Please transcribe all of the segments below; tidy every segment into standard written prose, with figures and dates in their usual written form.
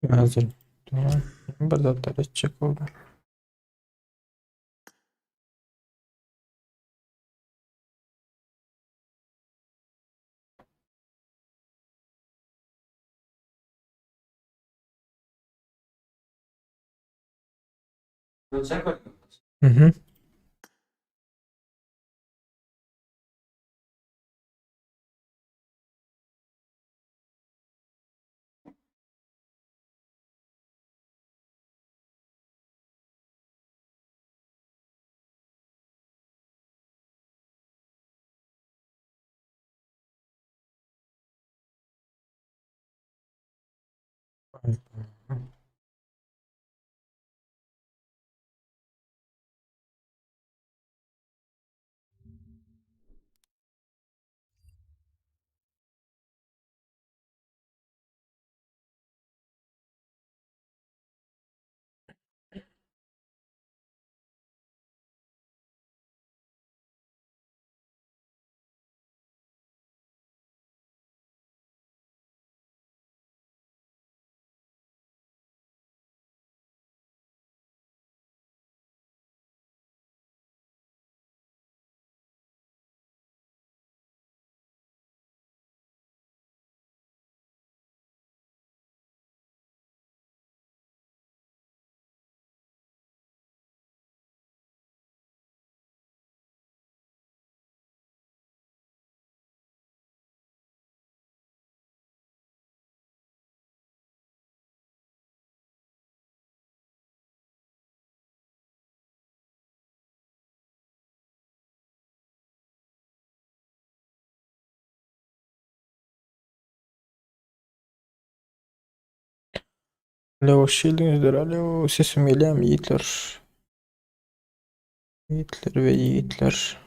Hazır. Tamam. Bir zatlar etjek boldum. Mhm. Alo, hoş geldinizler. Alo, sesim gelýärmi ýigitler? Ýigitler we ýigitler.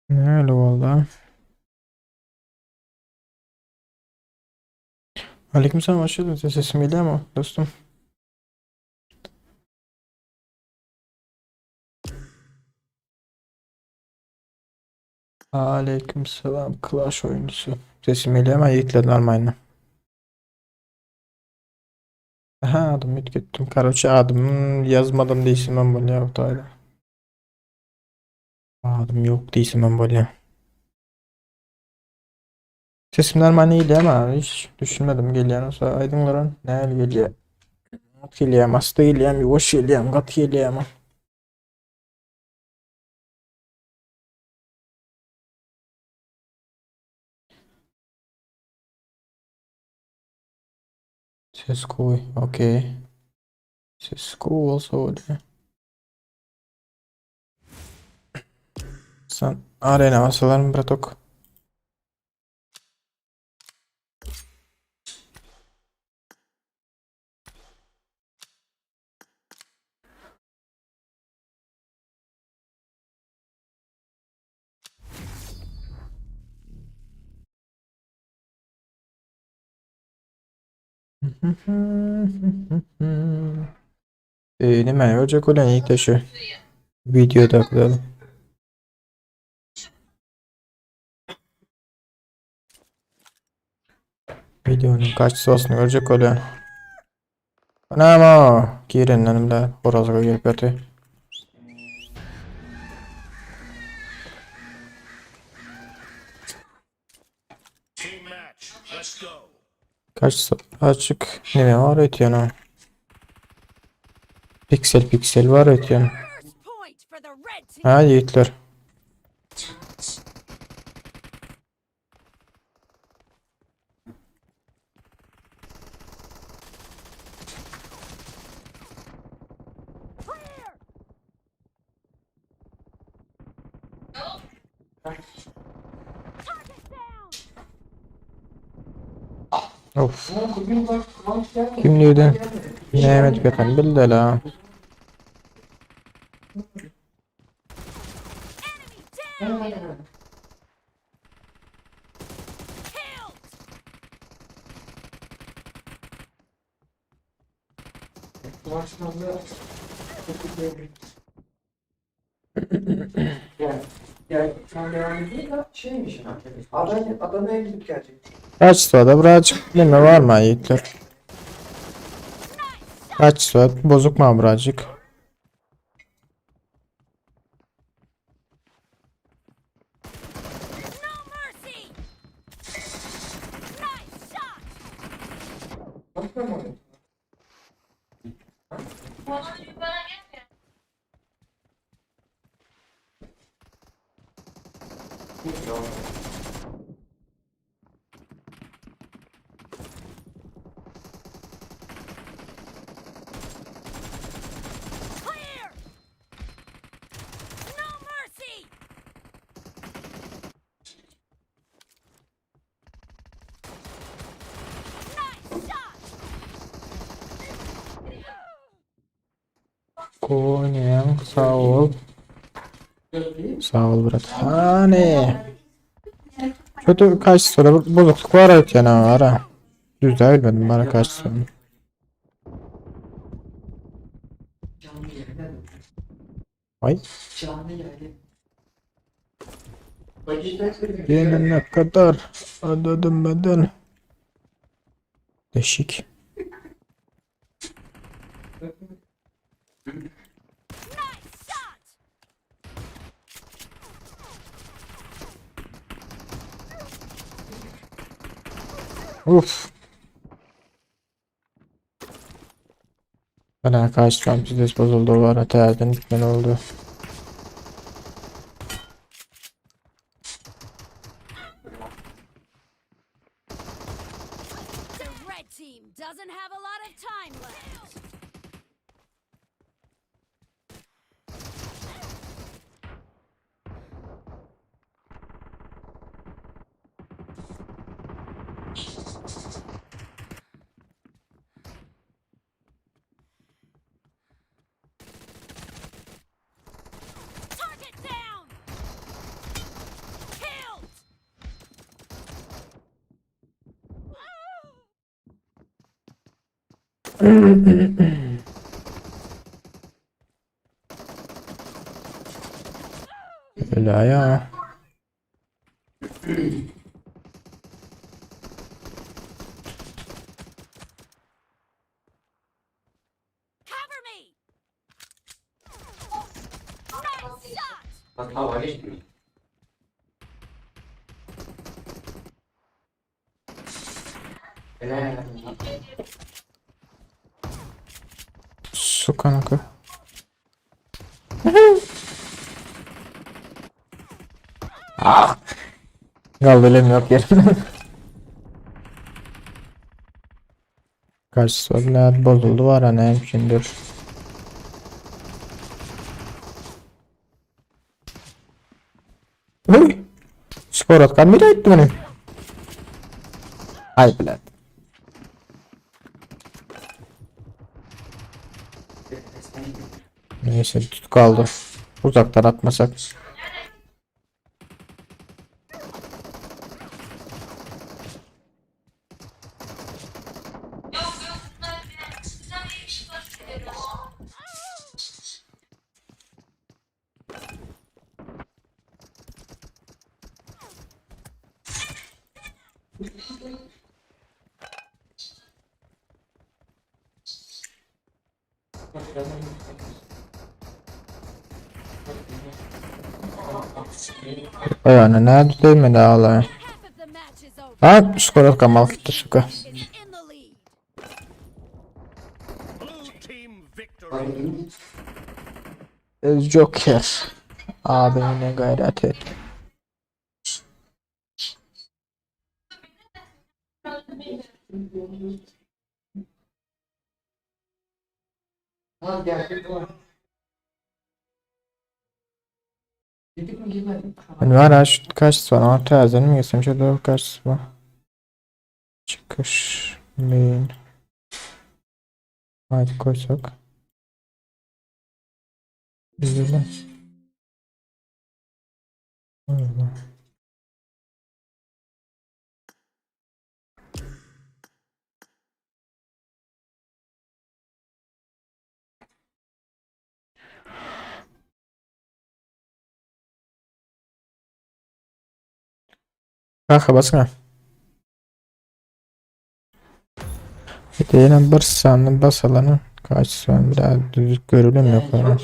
Näle boldy? Aleykümselam hoş geldiniz. Sesim gelýärmi dostum? Aleykümselam Clash oyuncusu. Sesim gelýärmi ýigitler normalny? Aha adymy üýtgetdim. Karoçe adymy ýazmadym diýsemem bolýar bu taýda. Adym ýok diýsemem bolýar. Sesim normalny gelýärmi? Hiç düşünmedim gelýän bolsa aýdyňlar nähili gelýär? Gaty gelýärmi, asta gelýärmi, ýuwaş gelýärmi, gaty gelýärmi? Ses gowy, okey. Ses gowy bolsa bolýar. Sen arena basalarmy bratok? Ee, nime görecek olan ilk taşı videoda koyalım. Videonun kaçsasını görecek olan. Anam girin önümde horazga gelip ýaty. Kaç açık neme var ötýän Piksel piksel var ötýän. Ha ýigitler. Of. Kim diýdi? Näme edip ýatan bildi la. Başlamda Yani, yani sen devam ediyor da şeymiş. Adana, Adana'ya gidip gelecek. Kaçsa birazcık neme var mı yiğitler? Kaçsa bozuk mu birazcık? No mercy! Nice shot! Bakmıyor mu? Clear! No mercy! Nice shot! Koyun sağ ol. Sağ ol brat. Hani. Kötü kaç sonra bozukluk var evet yani var ha. Düz de bilmedim bana kaç sonra. Canlı yayın. Ay. Canlı yayın. Gelene kadar ödedim beden. Değişik. Nice shot! Uf. Bana kaç tam psikolojisi bozuldu var hata bitmen oldu. The red team doesn't have a lot of time left. Target down! Killed! Öyle ya. Cover me! Nice shot! Bak hava hiç Helal. Su kanaka. ah. Kaldı yok yerimden. Kaç ne bozuldu var hani mümkündür. Uy. Skor atkan biri etti beni. Ay bilet. Neyse tut kaldı. Uzaktan atmasak. Ayağına ne değmedi ağla. Half of the match is over. Ha skor atkan mal gitti suka. Is in the lead. Blue team victory. Joker. Abi yine gayret et. Ha gerçek var. Girdik mi girmedik mi? Hani var ha şu kaç var ama terzen mi geçsem şu doğru kaç var. Çıkış main. Haydi koysak. Güzel. Öyle. Kaka basma. Diyelim bir sandım basalanın kaç son biraz düzgün görülüm yok ona.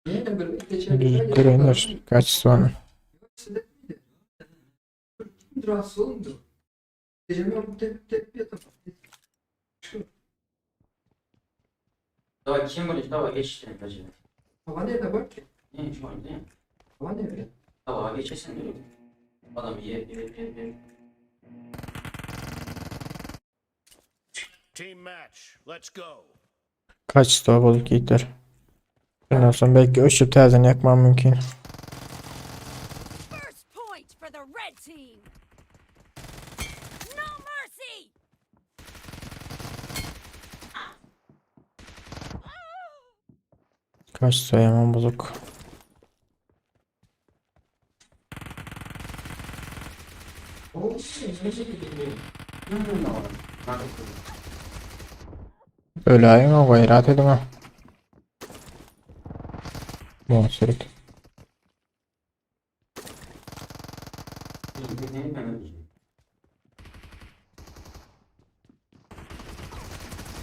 Niye böyle geçen Düzgün görünür kaç son. Rahatsız olundu. Gecemi yok tep tep yatamam. Давай, kim давай geçti bacı. Hava nerede bak ki? Ne iş var değil mi? Hava nerede? Давай geçesin diyor. Adam ye ye ye ye. Team match. Let's go. Kaç sto bozuk yiğitler. Ondan sonra belki öşüp terzen yakmam mümkün. First point for the red team. No mercy. Kaç sto yaman bozuk. Oğlum ne şekilde Öyle o gayret edin ha. Monsterlik.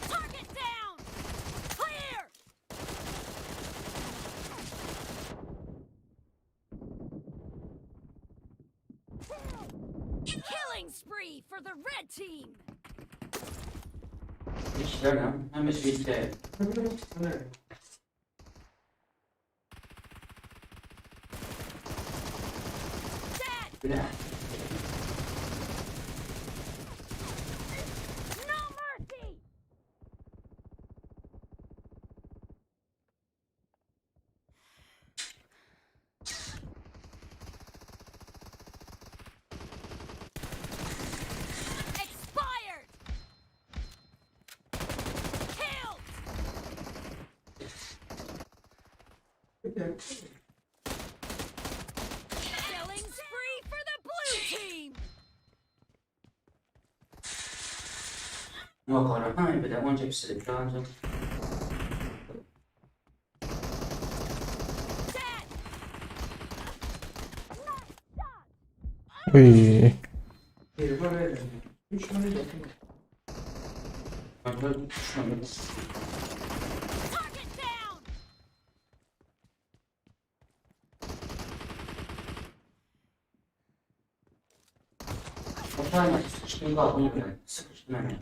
Target down. Clear. Killing spree for the red team. İşler lan. Hem bitti. Dead. Bile. No mercy. Expired. Killed. Killing spree for the blue team. Yok ara. Ha bir de onca bir sürü. Daha önce. Dead. Uy. Bir var öyle. Üç tane de. Ben böyle düşünüyorum. Target down. O tane sıkıştım kaldım. Sıkıştım hemen.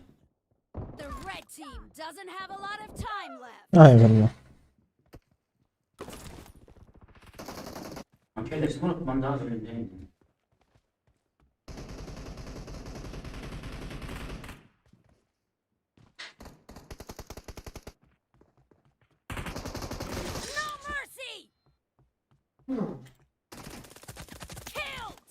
The red team doesn't have a lot of time left. Ay vallahi. Kellesi unutmam daha önemli değil. No mercy. Killed.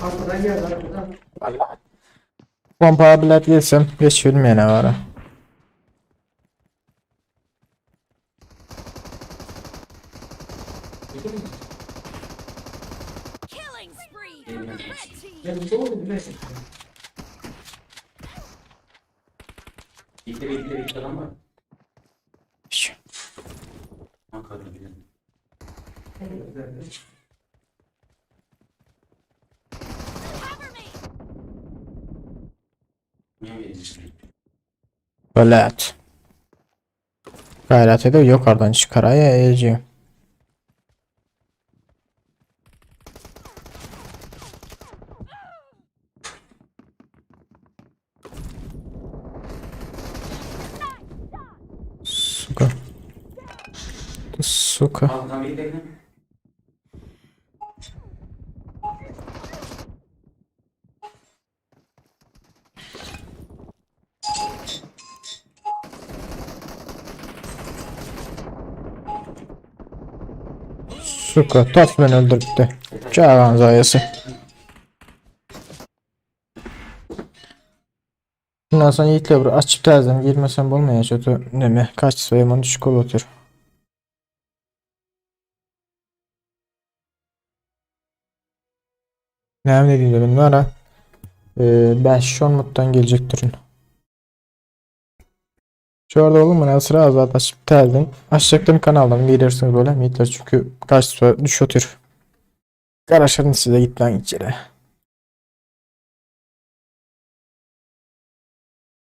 Arkadan geldi arkadan. Vallahi. Pompa bilet gelsem geç bilmeyene var. ha. Killing spree for the red team. Ben bu oldu ne? Bitti bitti bitti adam var. Şş. Bakalım bilelim. Cover me. Niye vereyim? Bilet. Gayret edip yukarıdan çıkaraya eğeceğim. Suka. Suka. Alttan bir bekle. Suka. Tas beni öldürdü. Çağan zayası. Bundan sonra Yiğit'le bir açıp təzədən girməsəm bolmaýar kötü neme kaç soyumun düşük otur. Näme dediğimde ben var ha. 5-10 muttan gelecektirin. Şu ýerde bolun mana sıra azat açyp täzeden açjakdan kanaldan girersiňiz bolýar. Mitler çünki kaçtı düş otyr. Garaşaryn size gitmän içeri.